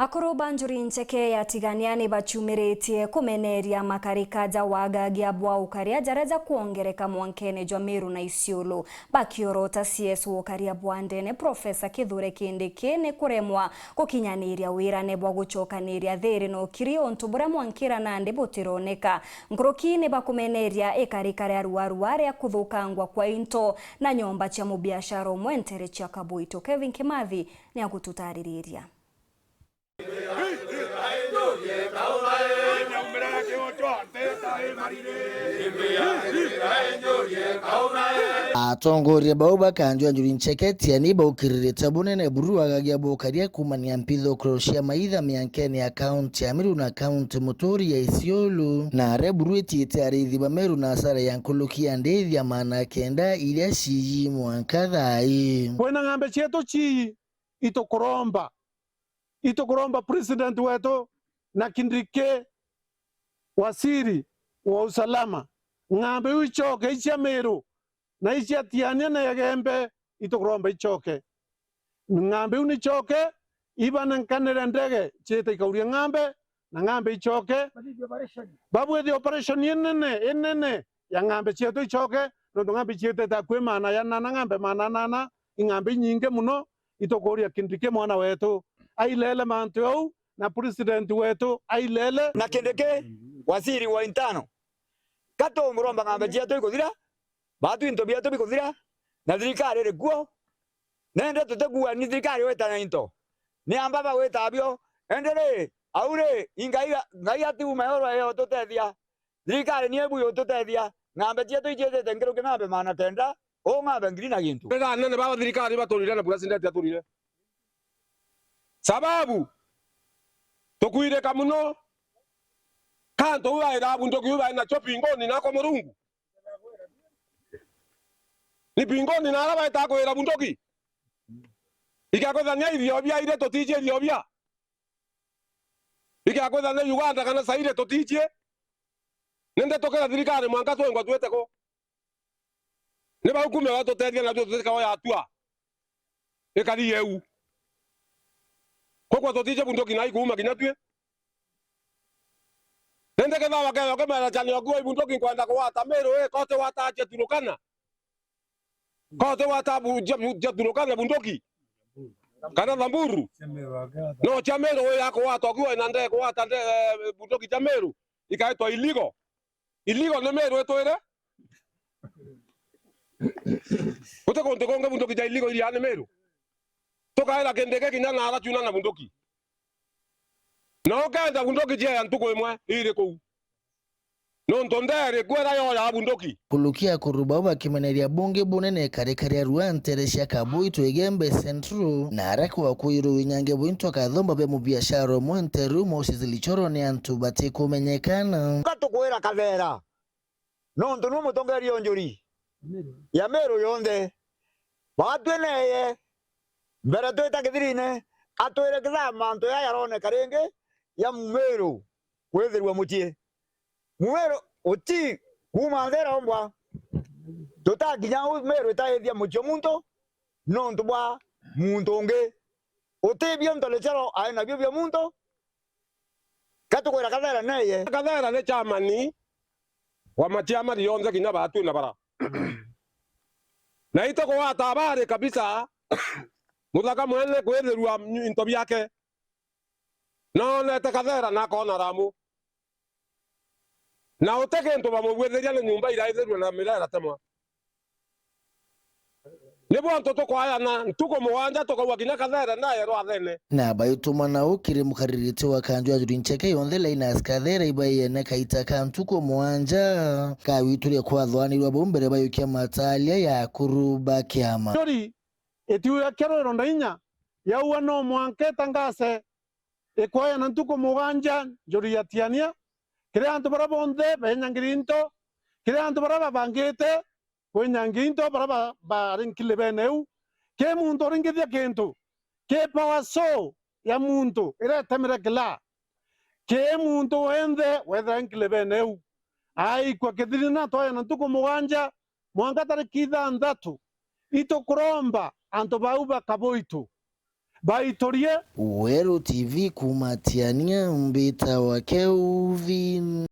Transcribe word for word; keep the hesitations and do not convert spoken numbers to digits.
Akuru ba Njuri Ncheke ya Tigania ni bachumiritie kumeneria makarika ja wagagia bwa ukaria jaria jakwongereka mwankene jwa Meru na Isiolo. Bakiorota C S wa ukaria bwa ndene, Professor Kithure Kindiki, ni kuremwa gukinyaniria wirane bwa gucokaniria thiri na ukiri, untu buria mwankira nandi butironeka. Nkuruki ni bakumeneria ikarika ria ruarua ria kuthukangwa kwa into na nyomba cia mubiashara umwe ntere cia Kaboito. Kevin Kimathi ni agututaririria. Atongoria bau ba kanju ya Njuri Ncheke Tiani baukiririte bunene buru wagagia bukaria kuumania mpithukiro cia maitha miankene ya kaunti ya Meru na kaunti muturi ya Isiolo, na aria buru itiite ariithi ba Meru na asara ya nkuruki ya ndithia maana kenda iria ciiji mwanka thaa ii. Kwina ng'ambe cietu cii itukuromba, itukuromba president wetu na Kindiki, waziri wa usalama, ng'ambe iu icoke icia Meru na icia Tiania na Igembe, itukuromba icoke. Ng'ambe iu nicoke, ibanenkanire ndege ciite ikauria ng'ambe, na ng'ambe icoke. Babwithie operation inene, inene ya ng'ambe cietu icoke, nontu ng'ambe iciitite akui maana ya nana, ng'ambe maana nana, ing'ambe inyingi mono. Itukuuria Kindiki mwana wetu ailele mantu jau, na president wetu ailele. Na Kindiki, waziri wa internal, ka tumuromba ng'ambe cietu ikuthira, baatu into bietu bikuthira, na thirikari iri kuo, nende tutikuua ni thirikari wita na into. Ni amba bagwita abio, indi ri, au ri, i Ngai, Ngai atiuma yorwa yo tutethia. Thirikari ni ibu yututethia. Ng'ambe cietu iciitite nkuruki ng'ambe maana kenda, uu ng'ambe ngiri na gintu. Riria anene ba thirikari baturire na president aturire. Sababu, tukwirika mono. Ka antu uu baira bunduki uu baina cio binguni nako Murungu. Ni binguni na aria baita kwira bunduki. Igakwithania Ethiopia ire tutiji Ethiopia. Igakwithania Uganda kana Zaire tutiji. Ni ndeto kira thirikari mwanka twengwa twite ku. Ni bau kume batutethia na twi tutikawa yatua. Ikari yeu. Kwogua tutije bunduki na ikuuma kinya twi. Nende kethawa kethwa kemera chani okuo ibunduki nkwenda kuwata Meru, ii, kote watatie Turukana. Kote wata bu-, ja, ja Turukana bunduki. Kana Thamburu. No cha Meru, ii, yakuwata okuo na nde kuwata nde, eh, bunduki cha Meru. Ikaitwa illegal. Illegal ni Meru itwire. Guti kuntu kungi bunduki ja illegal iria ni Meru. Tukaira Kindiki kinya na aracuna na bunduki. Na ukenda bunduki jieya ntuku imwe iri kuu. Nontu nderi kwera yoya bunduki. Nkuruki akuru bau bakimeneria bungi bunene ikarika ria rua ntere cia Kaboito Igembe Central, na aria kwakwiru winyange bwintu akathomba bia mubiashara umwe nteru Moses Lichoro ni antu batikumenyekana. Ka tukwira Kathera, nontu niwe mutongeria o njuri ya Meru yonthe. Batwi neye, mbere twita kithirine, atwire kithaa mantu jaya jaroneka ringi ja Mumiru kwithirua mucii. Mumiru uti kuuma nthera ombwa. Tutakinya u Meru itaithia mucii o muntu nontu bwa muntu ungi. Uti bio ntole charo aina bio bia muntu. Ka tukwira Kathera neye. Kathera ni chairman wa machiamani yonthe kinya batwi na bara. Na ito kuwata habari kabisa, muthaka mwene kwithirua into biake. Nonete Kathera na akona Ramu. Na uti kintu bamubwithiria ni nyumba iraithirua na mira iratemwa. Ni bontu tukwayana ntuku mugwanja tukauga kinya Kathera naye rwathene. Na baituma nau kiri mukaririti wa kanju ya Njuri Ncheke yonthe Linus Kathera ibaiene kaita ka ntuku mugwanja kawituria kwathwanirwa bau mbere bayukia matalia ya akuru ba kiama. Njuri itiuya kiarwiro na inya, yaua no mwanka itangase ikwayana ntuku mugwanja Njuri ya Tiania, kiri antu baria bonthe benyangira into, kiri antu baria babangite kwinyangia into baria ba-, bari nkilibene iu. Ki muntu uringithia kintu, ki power saw ya muntu iria itemire kila. Ki muntu wenthe wethira nkilibene iu. Aikua kithirina twayana ntuku mugwanja, mwanka tariki ithanthatu, itukuromba antu bau ba Kaboito. baiturie. Weru T V kuuma Tiania, mbitawa Kelvin.